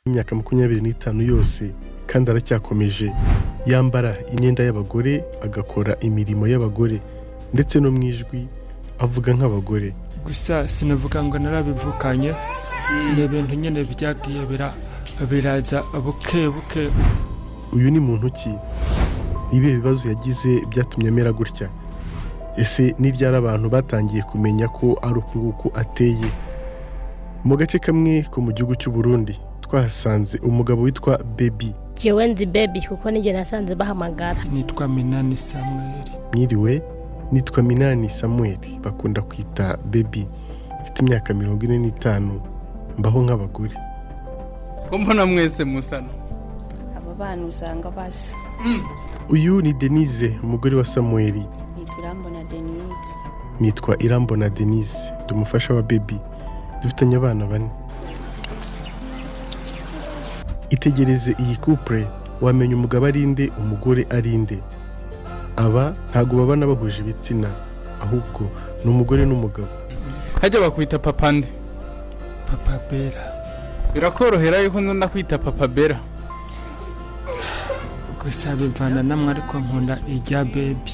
Imyaka 25 yose kandi aracyakomeje. Yambara imyenda y'abagore, agakora imirimo y'abagore, ndetse no mu ijwi avuga nk'abagore. Gusa sinavuga ngo narabivukanye, ni ibintu nyine byagiye biraza buke buke. Uyu ni muntu ki? Ni ibihe bibazo yagize byatumye amera gutya? Ese ni ryari abantu batangiye kumenya ko ari uku nguku ateye? Mu gace kamwe ko mu gihugu cy'u Burundi twahasanze umugabo witwa Baby. Jewe nzi Baby kuko nijye nasanze bahamagara. Nitwa Minani Samuel. Mwiriwe, nitwa Minani Samuel, bakunda kwita Baby. Mfite imyaka 45, mbaho nk'abagore. Ko mbona mwese musana? Aba bana usanga basa. Uyu ni Denise, umugore wa Samuel. Nitwa Irambona Denise. Nitwa Irambona Denise, ndi umufasha wa Baby. Dufitanye abana bane. Itegereze iyi couple, wamenya umugabo ari nde, umugore ari nde? Aba ntabwo babana bahuje ibitsina, ahubwo ni umugore n'umugabo. Hajya bakwita papa nde? Papa Bera. Birakorohera yuko nza ndakwita Papa Bera? Gusa bivana namwe, ariko nkunda irya Baby.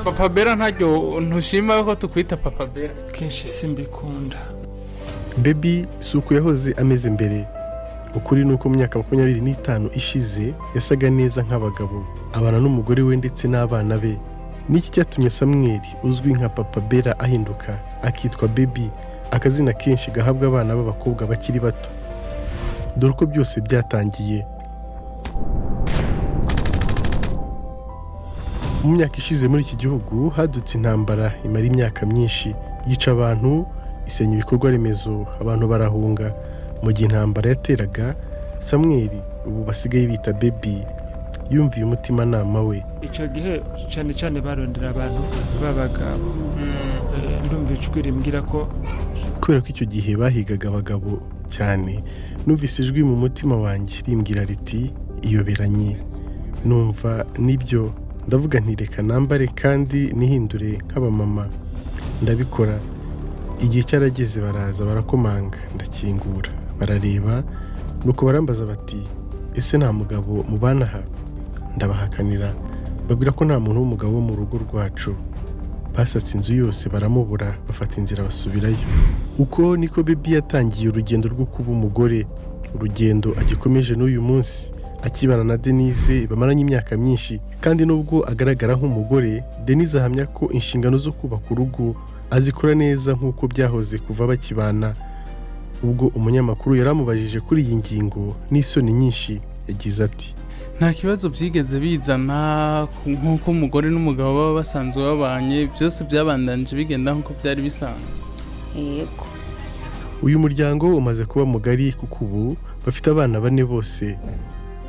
Papa Bera ntaryo ntushima yuko tukwita Papa Bera? Kenshi simbikunda. Baby si uku yahoze ameze mbere. Ukuri ni uko mu myaka 25 ishize yasaga neza nk'abagabo, abana n'umugore we ndetse n'abana be. Niki cyatumye Samweli uzwi nka Papa Bera ahinduka akitwa Baby, akazina kenshi gahabwa abana b'abakobwa bakiri bato? Dore uko byose byatangiye. Mu myaka ishize muri iki gihugu hadutse intambara imara imyaka myinshi, yica abantu, isenya ibikorwa remezo, abantu barahunga. Mu gihe intambara yateraga, Samweli ubu basigaye bita Baby yumviye umutimanama we. Icyo gihe cyane cyane barondera abantu b'abagabo. Ndumva ijwi rimbwira ko Kubera ko icyo gihe bahigaga abagabo cyane, numvise ijwi mu mutima wanjye rimbwira riti: "Iyoberanye." Numva nibyo, ndavuga nti: "Reka nambare kandi nihindure nk'abamama." Ndabikora. Igihe cyarageze baraza barakomanga, ndakingura, barareba, nuko barambaza bati: "Ese nta mugabo mubana aha?" Ndabahakanira, babwira ko nta muntu w'umugabo wo mu rugo rwacu. Basatse inzu yose baramubura, bafata inzira basubirayo. Uko niko Baby yatangiye urugendo rwo kuba umugore, urugendo agikomeje n'uyu munsi akibana na Denise bamaranye imyaka myinshi. Kandi nubwo agaragara nk'umugore, Denise ahamya ko inshingano zo kubaka urugo azikora neza nk'uko byahoze kuva bakibana. Ubwo umunyamakuru yaramubajije kuri iyi ngingo, n'isoni nyinshi yagize ati: Nta kibazo byigeze bizana nk'uko umugore n'umugabo baba basanzwe babanye, byose byabandanyije bigenda nk'uko byari bisanzwe? Yego. Uyu muryango umaze kuba mugari kuko ubu bafite abana bane bose.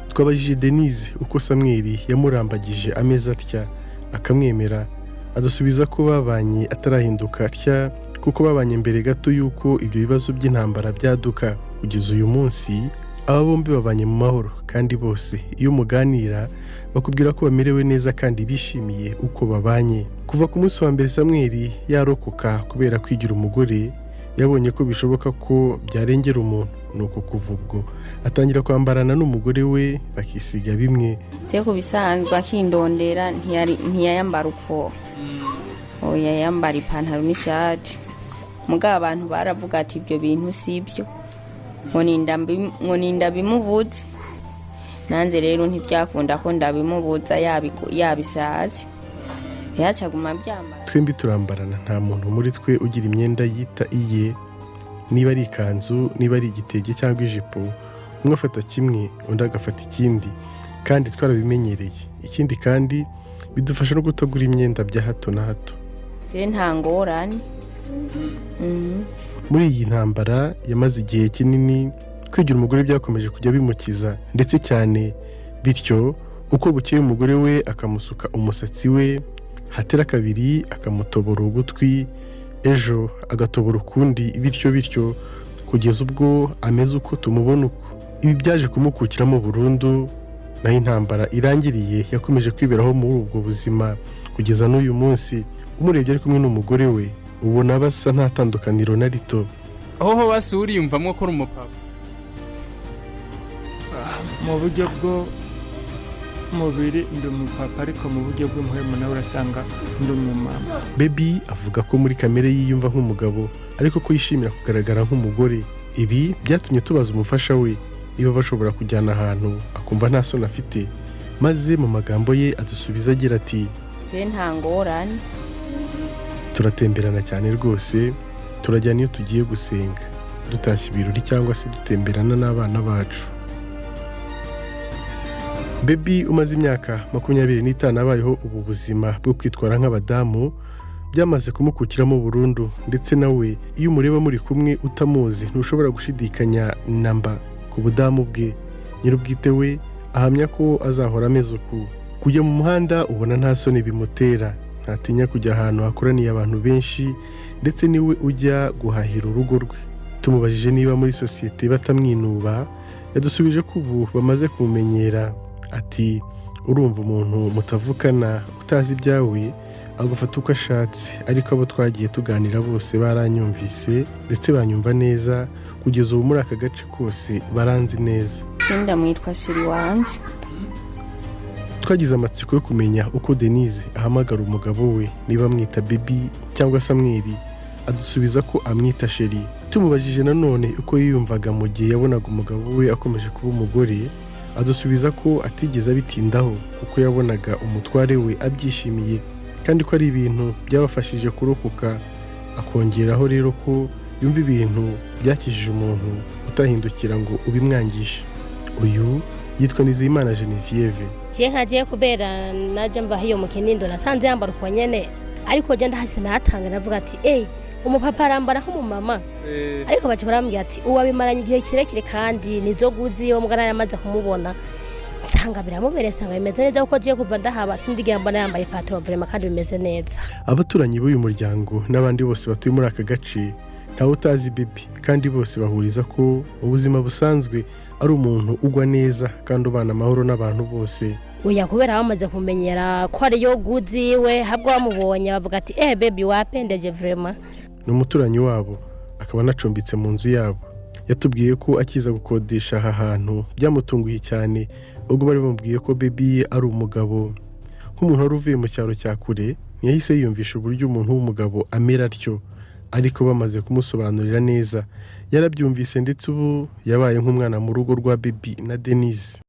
Twabajije Denise uko Samweli yamurambagije ameze atya akamwemera, adusubiza ko babanye atarahinduka atya, kuko babanye mbere gato y'uko ibyo bibazo by'intambara byaduka. Kugeza uyu munsi aba bombi babanye mu mahoro, kandi bose iyo muganira bakubwira ko bamerewe neza kandi bishimiye uko babanye. Kuva ku munsi wa mbere Samweli yarokoka kubera kwigira umugore, yabonye ko bishoboka ko byarengera umuntu, nuko kuva ubwo atangira kwambarana n'umugore we, bakisiga bimwe. Se ku bisanzwe akindondera ntiyayambara uko, oya, yambara ipantaro n'ishati. Mugabo abantu baravuga ati: "Ibyo bintu si byo," ngo ninda bimubuze. Nanze rero ntibyakunda ko ndabimubuza, yabishatse ntiyacaguma byambara. Twembi turambarana, nta muntu muri twe ugira imyenda yita iye. Niba ari ikanzu, niba ari igitenge cyangwa ijipo, umwe afata kimwe, undi agafata ikindi, kandi twarabimenyereye. Ikindi kandi bidufasha no kutagura imyenda bya hato na hato. Se nta ngorane. Muri iyi ntambara yamaze igihe kinini, kwigira umugore byakomeje kujya bimukiza ndetse cyane. Bityo uko bukeye umugore we akamusuka umusatsi we, hatera kabiri akamutobora ugutwi, ejo agatobora ukundi, bityo bityo kugeza ubwo ameze uko tumubona uko. Ibi byaje kumukukiramo burundu. Naho intambara irangiriye yakomeje kwiberaho muri ubwo buzima kugeza n'uyu munsi. Umurebye ari kumwe n'umugore we, ubona basa, nta tandukaniro na rito. Aho ho basi uriyumvamo ko uri umupapa? Mu buryo bwo mubiri ndi umupapa, ariko mu buryo bw'impwemu nawe urasanga ndi umumama. Baby avuga ko muri kamere yiyumva nk'umugabo, ariko ko yishimira kugaragara nk'umugore. Ibi byatumye tubaza umufasha we niba bashobora kujyana ahantu akumva nta soni afite, maze mu magambo ye adusubiza agira ati: Je nta ngorane. "Turatemberana cyane rwose, turajyana iyo tugiye gusenga, dutashye ibirori cyangwa se dutemberana n'abana bacu." Baby umaze imyaka 25 abayeho ubu buzima bwo kwitwara nk'abadamu, byamaze kumukukiramo burundu, ndetse nawe iyo umureba muri kumwe utamuzi ntushobora gushidikanya namba ku budamu bwe. Nyir'ubwite we ahamya ko azahora ameze uku. Kujya mu muhanda ubona nta soni bimutera, ntatinya kujya ahantu hakoraniye abantu benshi, ndetse niwe ujya guhahira urugo rwe. Tumubajije niba muri sosiyete batamwinuba, yadusubije ko ubu bamaze kumumenyera. Ati: "Urumva, umuntu mutavukana utazi ibyawe agufata uko ashatse, ariko abo twagiye tuganira bose baranyumvise ndetse banyumva neza. Kugeza ubu muri aka gace kose baranzi neza." Ndamwitwa chéri wanje. Twagize amatsiko yo kumenya uko Denise ahamagara umugabo we, niba amwita baby cyangwa Samweri. Adusubiza ko amwita chéri. Tumubajije nanone uko yiyumvaga mu gihe yabonaga umugabo we akomeje kuba umugore, adusubiza ko atigeze abitindaho kuko yabonaga umutware we abyishimiye, kandi ko ari ibintu byabafashije kurokoka. Akongeraho rero ko yumva ibintu byakijije umuntu utahindukira ngo ubimwangishe. Uyu yitwa Nizeyimana Genevieve. Je nkagiye kubera naje mva hiyo mu Kinindo, nasanze yambara uko nyene, ariko je ndahise natanga navuga ati: "Eh, umupapa arambara nk'umumama." Ariko baca barambwira ati: "Uwabimaranye igihe kirekire kandi nizo guzi yo mugana." Yamaze kumubona nsanga biramubereye, nsanga bimeze neza, kuko je kuva ndahaba sindigira mbona yambaye ipataro vraiment, kandi bimeze neza. Abaturanyi b'uyu muryango n'abandi bose batuye muri aka gace, ntawe utazi Baby, kandi bose bahuriza ko mu buzima busanzwe ari umuntu ugwa neza kandi ubana amahoro n'abantu bose. Oya, kubera bamaze kumenyera ko ariyo guzi iwe, habwo bamubonye bavuga ati: "Eh, baby wapendeje vraiment." Ni umuturanyi wabo, akaba anacumbitse mu nzu yabo. Yatubwiye ko akiza gukodesha aha hantu byamutunguye cyane ubwo bari bamubwiye ko Baby ari umugabo. Nk'umuntu wari uvuye mu cyaro cya kure, ntiyahise yiyumvisha uburyo umuntu w'umugabo amera atyo, ariko bamaze kumusobanurira neza yarabyumvise, ndetse ubu yabaye nk'umwana mu rugo rwa Baby na Denise.